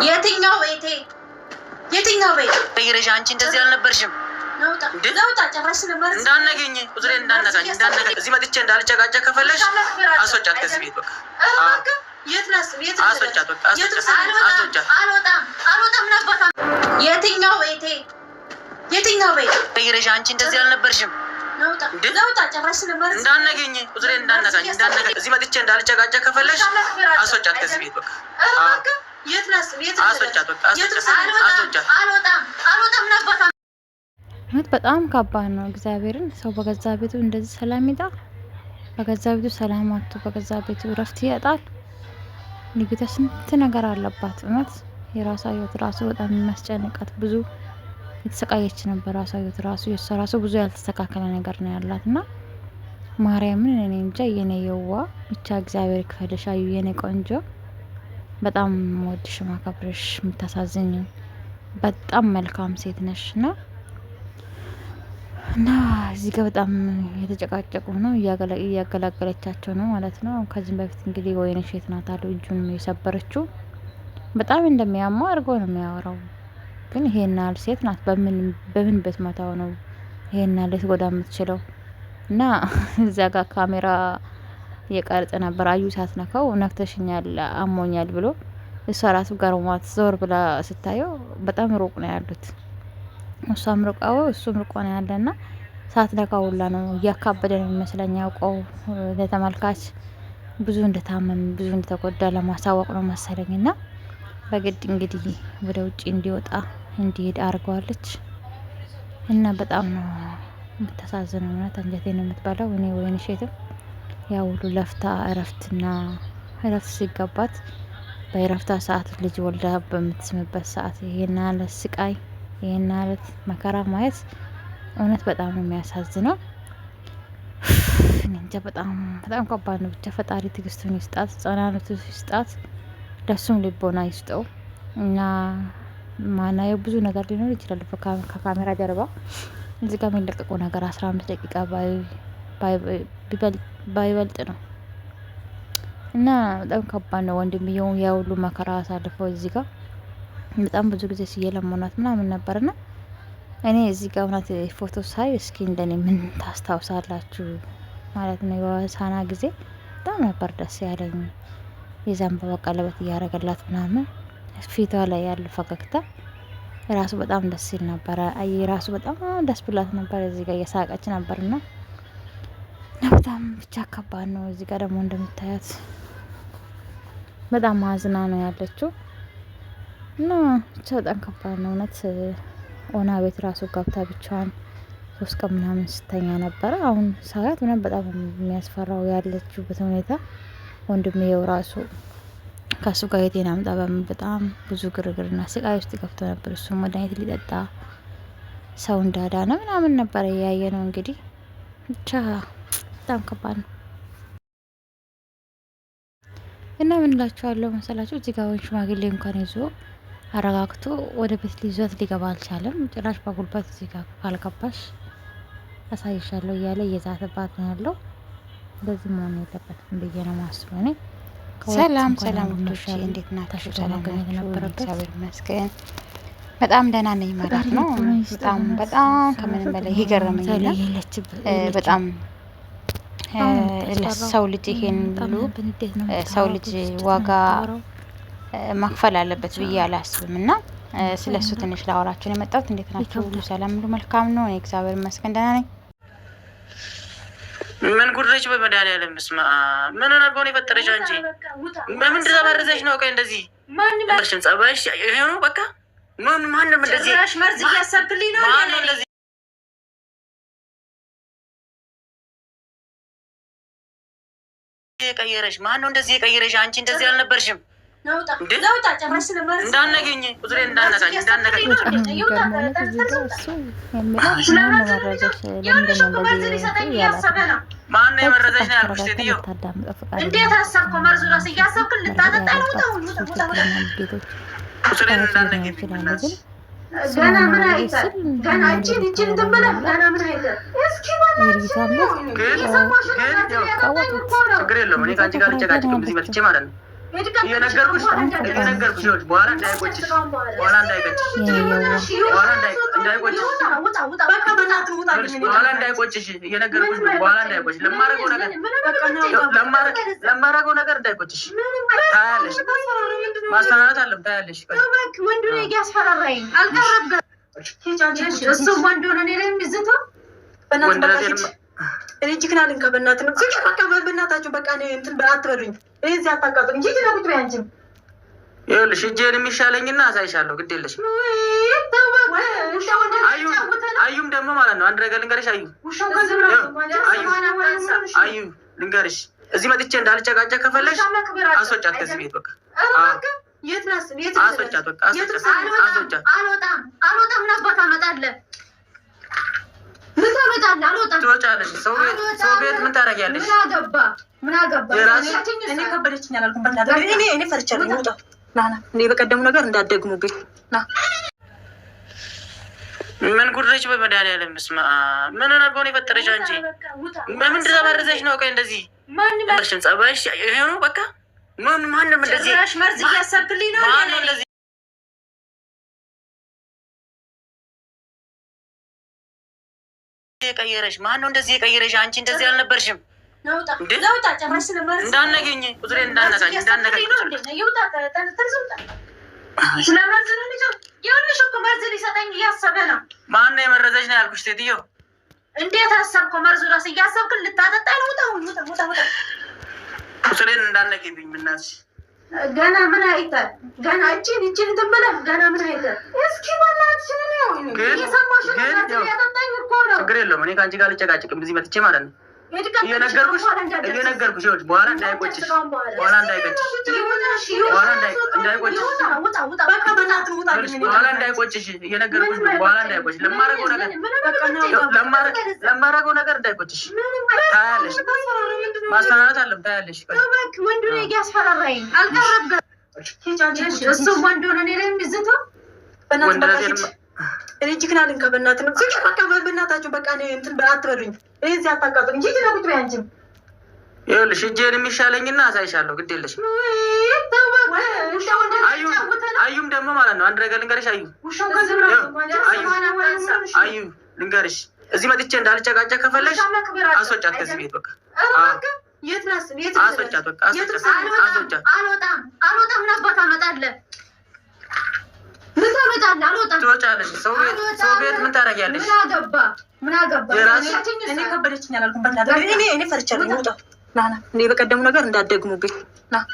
የትኛው ቤቴ? የትኛው ቤት? ቀይረሽ አንቺ እንደዚህ አልነበርሽም። እንዳነገኝ ቁጥሬ እንዳነቃኝ እንዳነቃኝ እዚህ መጥቼ እንዳልጨቃጨቅ ከፈለሽ አስወጫት ከዚህ ቤት በቃ አስወጫት፣ በቃ አስወጫት። አልወጣም። የትኛው ቤቴ? የትኛው ቤት? ቀይረሽ አንቺ እንደዚህ አልነበርሽም። እንዳነገኝ ቁጥሬ እንዳነቃኝ እንዳነቃኝ እዚህ መጥቼ እንዳልጨቃጨቅ ከፈለሽ አስወጫት ከዚህ ቤት በቃ አስወጫት፣ በቃ አስወጫት። እውነት በጣም ከባድ ነው። እግዚአብሔርን ሰው በገዛ ቤቱ እንደዚህ ሰላም ይጣ፣ በገዛ ቤቱ ሰላም አጥቶ በገዛ ቤቱ እረፍት ያጣል። ንግተ ስንት ነገር አለባት። እውነት የራሷ ህይወት ራሱ በጣም የሚያስጨንቃት ብዙ የተሰቃየች ነበር። ራሷ ህይወት ራሱ የእሷ ራሱ ብዙ ያልተስተካከለ ነገር ነው ያላት እና ማርያምን እኔ እንጃ የኔ የዋ ብቻ እግዚአብሔር ይክፈልሽ። አዩ የኔ ቆንጆ በጣም ወድሽ ማከብርሽ የምታሳዝኝ በጣም መልካም ሴት ነሽ ና እና እዚህ ጋር በጣም የተጨቃጨቁ ነው፣ እያገላገለቻቸው ነው ማለት ነው። ከዚህም በፊት እንግዲህ ወይን ሴት ናት አሉ እጁን የሰበረችው በጣም እንደሚያማው አድርጎ ነው የሚያወራው። ግን ይሄን ያህል ሴት ናት በምን ብትመታው ነው ይሄን ያህል ልትጎዳ የምትችለው? እና እዚያ ጋር ካሜራ እየቀረጸ ነበር። አዩ ሳትነካው ነክተሽኛል፣ አሞኛል ብሎ እሷ ራሱ ገርሟት ዞር ብላ ስታየው በጣም ሩቅ ነው ያሉት። እሷም ርቃው እሱም ርቆ ነው ያለና ሳትነካው ሁላ ነው እያካበደ ነው የሚመስለኝ። ያውቀው ለተመልካች ብዙ እንደታመም ብዙ እንደተጎዳ ለማሳወቅ ነው መሰለኝ። እና በግድ እንግዲህ ወደ ውጭ እንዲወጣ እንዲሄድ አድርገዋለች። እና በጣም ነው የምታሳዝነው። እውነት አንጀቴ ነው የምትበላው። እኔ ወይን ሼትም ያው ሁሉ ለፍታ እረፍትና እረፍት ሲገባት በእረፍታ ሰዓት ልጅ ወልዳ በምትስምበት ሰዓት ይሄን ያህል ስቃይ ይሄን ያህል መከራ ማየት እውነት በጣም ነው የሚያሳዝነው። እንጃ በጣም በጣም ከባድ ነው። ብቻ ፈጣሪ ትዕግስቱን ይስጣት፣ ጽናቱን ይስጣት፣ ለሱም ልቦና ይስጠው እና ማናየው ብዙ ነገር ሊኖር ይችላል ከካሜራ ጀርባ እዚህ ጋር የሚለቀቀው ነገር 15 ደቂቃ ባይበልጥ ነው እና በጣም ከባድ ነው። ወንድምየው ያ ሁሉ መከራ አሳልፈው እዚህ ጋር በጣም ብዙ ጊዜ ስየለመኗት ምናምን ነበርና እኔ እዚህ ጋር እውነት ፎቶ ሳይ እስኪ እንደኔ ምን ታስታውሳላችሁ ማለት ነው። የሆሳዕና ጊዜ በጣም ነበር ደስ ያለኝ። የዘንባባ ቀለበት እያረገላት ምናምን ፊቷ ላይ ያለው ፈገግታ ራሱ በጣም ደስ ይል ነበረ። አይ ራሱ በጣም ደስ ብላት ነበር። እዚህ ጋር እየሳቀች ነበርና እና በጣም ብቻ ከባድ ነው። እዚህ ጋር ደግሞ እንደምታያት በጣም አዝና ነው ያለችው እና ብቻ በጣም ከባድ ነው እውነት። ኦና ቤት ራሱ ገብታ ብቻዋን 3 ቀን ምናምን ስተኛ ነበረ። አሁን ሳያት ምናምን በጣም የሚያስፈራው ያለችበት ሁኔታ። ወንድምየው ራሱ ከሱ ጋር የጤና አምጣ በምን በጣም ብዙ ግርግርና ስቃይ ውስጥ ገብቶ ነበር። እሱ መድኃኒት ሊጠጣ ሰው እንዳዳነ ምናምን ነበረ እያየ ነው እንግዲህ ብቻ በጣም ከባድ ነው። እና ምን እላችኋለሁ መሰላችሁ እዚህ ጋር ወይን ሽማግሌ እንኳን ይዞ አረጋግቶ ወደ ቤት ሊይዟት ሊገባ አልቻለም። ጭራሽ በጉልበት እዚህ ጋር ካልገባሽ አሳይሻለሁ እያለ እየዛተባት ነው ያለው። እንደዚህ መሆን የለበትም ብዬ ነው ማስበው እኔ። ሰላም ሰላም ውዶቼ፣ እንዴት ናችሁ? ሰላም ናችሁ? እግዚአብሔር ይመስገን በጣም ደህና ነኝ ማለት ነው። በጣም በጣም ከምንም በላይ ይገርመኛል በጣም ለሰው ልጅ ይሄን ሁሉ ሰው ልጅ ዋጋ መክፈል አለበት ብዬ አላስብም። እና ስለ እሱ ትንሽ ላወራችሁ ነው የመጣሁት። እንዴት ናችሁ? ሁሉ ሰላም፣ ሁሉ መልካም ነው። እኔ እግዚአብሔር ይመስገን ደህና ነኝ። ምን ጉድ ነች? በመድኃኒዓለም ስማ፣ ምን አድርጎ ነው የፈጠረሽ? አንቺ በምን ተመርዘሽ ነው? ቆይ እንደዚህ ጸባይሽ ይሄ ነው በቃ። ማንም እንደዚህ መርዝ እያሰብክልኝ ነው። ማነው እንደዚህ የቀየረሽ? ማነው እንደዚህ የቀየረሽ? አንቺ እንደዚህ አልነበርሽም። እንዳነገኝ ቁጥሬ እንዳነቃኝ እንዳነቃኝ ማነው የመረዘሽ ነው ያልኩሽ ሴትዮ። እንዴት አሰብከው? መርዙ እራሱ እያሰብክ ልታጠጣ ነው። ቁጥሬን እንዳነገኝ ገና ምን አይተህ ገና እችን እችን እንትን ብለህ ገና ምን አይተህ እስኪ ችግር የለውም። እኔ ከአንቺ ጋር ልጨቃጨቅም እዚህ መጥቼ ማለት ነው። እየነገርኩሽ እየነገርኩሽ በኋላ እንዳይቆጭሽ፣ በኋላ እንዳይቆጭሽ፣ በኋላ እንዳይቆጭሽ፣ በኋላ እንዳይቆጭሽ እየነገርኩሽ፣ በኋላ እንዳይቆጭሽ፣ ለማረገው ነገር እንዳይቆጭሽ። ታያለሽ፣ ማስፈራራት አለም ታያለሽ። ወንዱ ነው እያስፈራራኝ አልቀረበ እሱ ወንድ ሆነ እኔ ላይ የሚዝተው እኔ እጅግን አልንካ። በእናትህ ነው በቃ በእናታችሁ በቃ እንትን አትበሉኝ። እኔ እዚህ አታቃጥሉኝ። ሂጂ ነው ቁጭ በይ አንቺም። ይኸውልሽ እጄን የሚሻለኝና አሳይሻለሁ። ግድ የለሽም። አዩም ደግሞ ማለት ነው አንድ ነገር ልንገርሽ። አዩ አዩ ልንገርሽ፣ እዚህ መጥቼ እንዳልጨቃጨቅ ከፈለሽ አስወጫት ከዚህ ቤት በቃ አስወጫት። በቃ አስወጫት። አልወጣም፣ አልወጣም። ምን አባት አመጣለህ? ምን ታመጣለህ? አልወጣም። ትወጫለሽ። ሰው ቤት ምን ታደርጊያለሽ? ምን አገባ? ምን አገባ? እኔ ከበደችኝ አላልኩም። በእናትህ እኔ ፈርቻለሁ። ውጣ ና ና። እኔ በቀደሙ ነገር እንዳትደግሙብኝ ና። ምን ጉድ ነች? በመድኃኒዓለም በስመ አብ። ምን አድርጎ ነው የፈጠረሽ አንቺ? በምን ተመርዘሽ ነው? ቆይ እንደዚህ ጸባይሽ ይሄ ነው በቃ። ማንም እንደዚህ መርዝ እያሰብክልኝ ነው። ማነው እንደዚህ የቀየረሽ? ማነው እንደዚህ የቀየረሽ? አንቺ እንደዚህ አልነበርሽም። እንዳነገኝ ቁጥሬ እንዳነቃኝ እንዳነቃኝ ይኸውልሽ እኮ መርዝ ሊሰጠኝ እያሰበ ነው። ማነው የመረዘሽ ነው ያልኩሽ ሴትዮ። እንዴት አሰብከው? መርዙ እራሱ እያሰብክ ልታጠጣኝ ነው። ውጣ ውጣ ውጣ። ቁጥሬን እንዳነቂብኝ ምናስሽ ገና ምን አይተህ ገና እቺን እቺን እንትን ብለህ ገና ምን አይተህ እስኪ በእናትሽ ነው እየሰማሽ ነው። ያጠጣኝ እኮ ነው። ችግር የለውም። እኔ ከአንቺ ጋር አልጨቃጨቅም። እዚህ መጥቼ ማለት ነው እየነገርኩሽ እየነገርኩሽ በኋላ እንዳይቆጭሽ፣ በኋላ እንዳይቆጭሽ፣ በኋላ እንዳይቆጭሽ፣ በኋላ እንዳይቆጭሽ እየነገርኩሽ፣ በኋላ እንዳይቆጭሽ፣ ለማረገው ነገር እንዳይቆጭሽ። ታያለሽ፣ ማስፈራራት አለም ታያለሽ። ወንዱ ነው እያስፈራራኝ አልቀረበ እሱ ወንድ ሆነ እኔ ላይ የሚዝተው እኔ እጅግን አልንካ። በእናትህ ነው በቃ በእናታችሁ በቃ እንትን አትበሉኝ። እኔ እዚህ አታቃጥሉኝ። ሂጂ ነው ቁጭ በይ አንቺም። ይኸውልሽ እጄን የሚሻለኝና አሳይሻለሁ። ግድ የለሽም። አዩም ደግሞ ማለት ነው አንድ ነገር ልንገርሽ። አዩ አዩ ልንገርሽ፣ እዚህ መጥቼ እንዳልጨቃጨቅ ከፈለሽ አስወጫት ከዚህ ቤት በቃ አስወጫት። በቃ አስወጫት። አልወጣም፣ አልወጣም። ምን አባት አመጣለህ? ምን ታመጣለህ? አልወጣም። ትወጫለሽ። ሰው ቤት ምን ታደርጊያለሽ? ምን አገባ? ምን አገባ? እኔ ከበደችኝ አላልኩም። በእናትህ እኔ ፈርቻለሁ። ውጣ ና ና። እኔ በቀደሙ ነገር እንዳትደግሙብኝ ና።